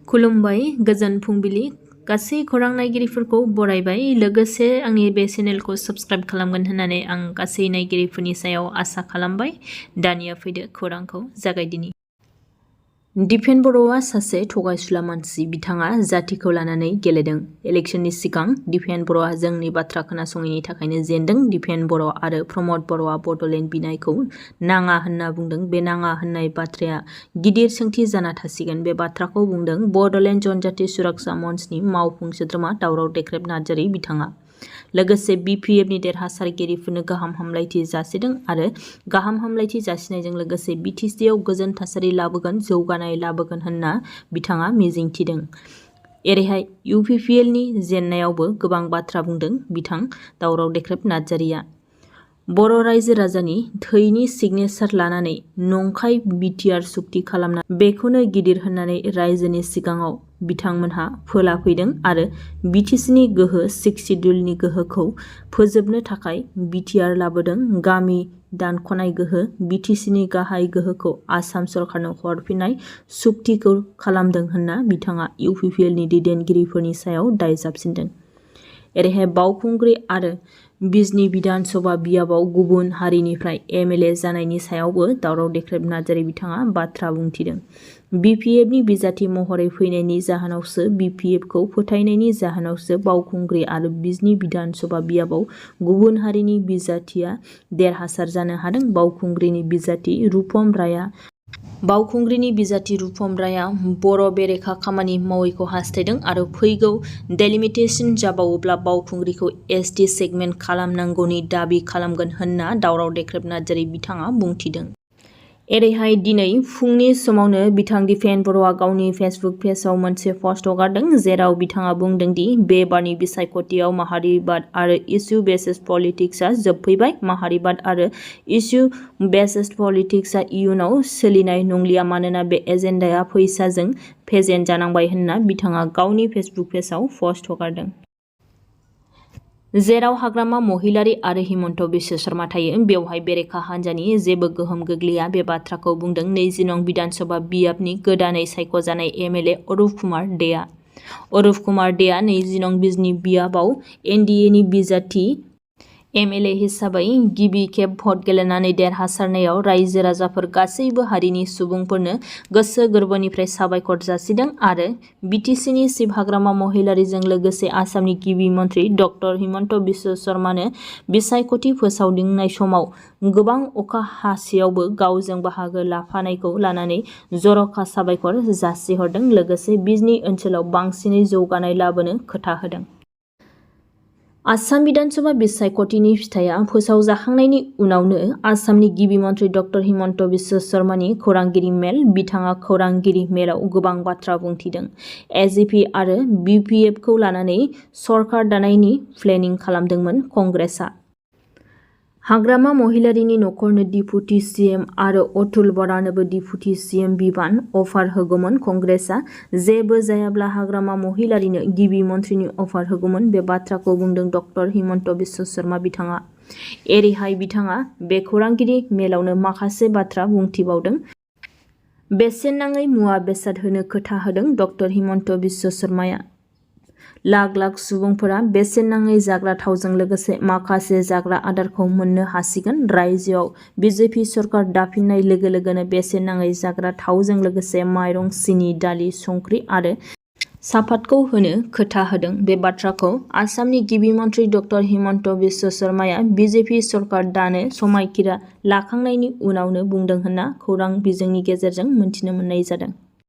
खुलुमबाय गोजोन फुंबिलि गासै खौरां नायगिरिफोरखौ बरायबाय लोगोसे आंनि बे चेनेलखौ साबस्क्राइब खालामगोन होननानै आं गासै नायगिरिफोरनि सायाव आसा खालामबाय। दानिया फैदो खौरांखौ जागायदिनि। दिपेन बर'आ सासे थगायसुला मानसि बिथाङा जातिखौ लानानै गेलेदों। इलेक्शननि सिगां दिपेन बर'आ जोंनि बाथ्रा खोनासङैनि थाखायनो जेनदों। दिपेन बर' आरो प्रमद बर'आ बड'लेण्ड बिनायखौ नाङा होनना बुंदों। बे नाङा होननाय बाथ्राया गिदिर सोंथि जाना थासिगोन। बे बाथ्राखौ बुंदों बड'लेण्ड जनजाति सुरक्षा मन्चनि मावफुं सोद्रोमा दावराव देख्रेब नार्जारि बिथाङा। लोगोसे BPFनि देरहासारगिरिफोरनो गाहाम हामलायथि जासिदों आरो गाहाम हामलायथि जासिनायजों लोगोसे BTCआव गोजोन थासारि लाबोगोन, जौगानाय लाबोगोन होनना बिथाङा मिजिंथिदों। एरैहाय UPPLनि जेननायावबो गोबां बाथ्रा बुंदों बिथां दावराव देख्रेब नार्जारिया। बर' रायजो राजानि थैनि सिगनेचार लानानै नंखाय BTR सुक्ति खालामना बेखौनो गिदिर होननानै रायजोनि सिगाङाव बिथांमोनहा फोलाफैदों आरो BTCनि गोहो 6 सिड्युलनि गोहोखौ फोजोबनो थाखाय BTR लाबोदों। गामि दानख'नाय गोहो BTCनि गाहाय गोहोखौ आसाम सरकारनो हरफिननाय सुक्तिखौ खालामदों होनना बिथाङा UPPLनि दैदेनगिरिफोरनि सायाव दाय जाबसिनदों। एरैहाय बावखुंग्रि आरो बिजनी बिधान सभा बियाबाव गुबुन हारिनिफ्राय MLA जानायनि सायावबो दावराव देख्रेब नार्जारि बिथाङा बाथ्रा बुंथिदों। BPFनि बिजाथि महरै फैनायनि जाहोनावसो BPFखौ फोथायनायनि जाहोनावसो बावखुंग्रि आरो बिजनी बिधान सभा बियाबाव गुबुन हारिनि बिजाथिया देरहासार जानो हादों। बावखुंग्रिनि बिजाथि रुपम राया बर' बेरेखा खामानि मावैखौ हास्थायदों आरो फैगौ डेलिमिटेसन जाबावोब्ला बावखुंग्रिखौ ST सेगमेन्ट खालामनांगौनि दाबि खालामगोन होनना दावराव देख्रेब नार्जारि बिथाङा बुंथिदों। एरैहाय दिनै फुंनि समावनो बिथां दिपेन बर'आ गावनि फेसबुक पेजआव मोनसे पस्ट हगारदों जेराव बिथाङा बुंदों दि बे बारनि बिसायख'थियाव माहारिबाद आरो इस्यु बेसिस पलिटिक्सआ जोबफैबाय। माहारिबाद आरो इस्यु बेसिस पलिटिक्सआ इयुनाव सोलिनाय नंलिया मानोना बे एजेन्डाया फैसाजों फेजेन जानांबाय होनना बिथाङा गावनि फेसबुक पेजआव पस्ट हगारदों। जेराव हाग्रामा महिलारि आरो हिमन्त बिश्व शर्मा थायो बेवहाय बेरेखा हान्जानि जेबो गोहोम गोग्लैया बे बाथ्राखौ बुंदों 20 नं बिधानसभा बियाबनि गोदानै सायख'जानाय MLA अरुप कुमार देआ। अरुप कुमार देआ 20 नं बिजनी बियाबाव NDAनि बिजाथि MLA हिसाबै गिबि खेब भट गेलेनानै देरहासारनायाव रायजो राजाफोर गासैबो हारिनि सुबुंफोरनो गोसो गोरबोनिफ्राय साबायखर जासिदों आरो BTCनि चिफ हाग्रामा महिलारिजों लोगोसे आसामनि गिबि मन्थ्रि डक्टर हिमन्त बिश्व शर्मानो बिसायख'थि फोसावदिंनाय समाव गोबां अखा हासेयावबो गावजों बाहागो लाफानायखौ लानानै जर'खा साबायखर जासिहरदों लोगोसे बिजनी ओनसोलाव बांसिनै जौगानाय लाबोनो खोथा होदों। आसाम बिधानसभा बिसायख'थिनि फिथाइया फोसावजाखांनायनि उनावनो आसामनि गिबि मन्थ्रि डक्टर हिमन्त बिश्व शर्मानि खौरांगिरि मेल। बिथाङा खौरांगिरि मेलाव गोबां बाथ्रा बुंथिदों। AGP आरो BPFखौ लानानै सरकार दानायनि प्लेनिं खालामदोंमोन कंग्रेसआ। हाग्रामा महिलारिनि नखरनो डिपुटि CM आरो अतुल बरानोबो डिपुटि CM बिबान अफार होगौमोन कंग्रेसआ। जेबो जायाब्ला हाग्रामा महिलारिनो गिबि मन्थ्रिनि अफार होगौमोन बे बाथ्राखौ बुंदों डक्टर हिमन्त बिश्व शर्मा बिथाङा। एरैहाय बिथाङा बे खौरांगिरि मेलावनो माखासे बाथ्रा बुंथिबावदों। बेसेन नाङै मुवा बेसाद होनो खोथा होदों डक्टर हिमन्त बिश्व शर्माया। लाख लाख सुबुंफोरा बेसेन नाङै जाग्रा थावजों लोगोसे माखासे जाग्रा आदारखौ मोननो हासिगोन। रायजोआव BJP सरकार दाफिननाय लोगो लोगोनो बेसेन नाङै जाग्रा थावजों लोगोसे माइरं, सिनि, दालि, संख्रि आरो सापातखौ होनो खोथा होदों। बे बाथ्राखौ आसामनि गिबि मन्थ्रि डक्टर हिमन्त बिश्व शर्माया BJP सरकार दानो समायखिरा लाखांनायनि उनावनो बुंदों होनना खौरां बिजोंनि गेजेरजों मिन्थिनो मोननाय जादों।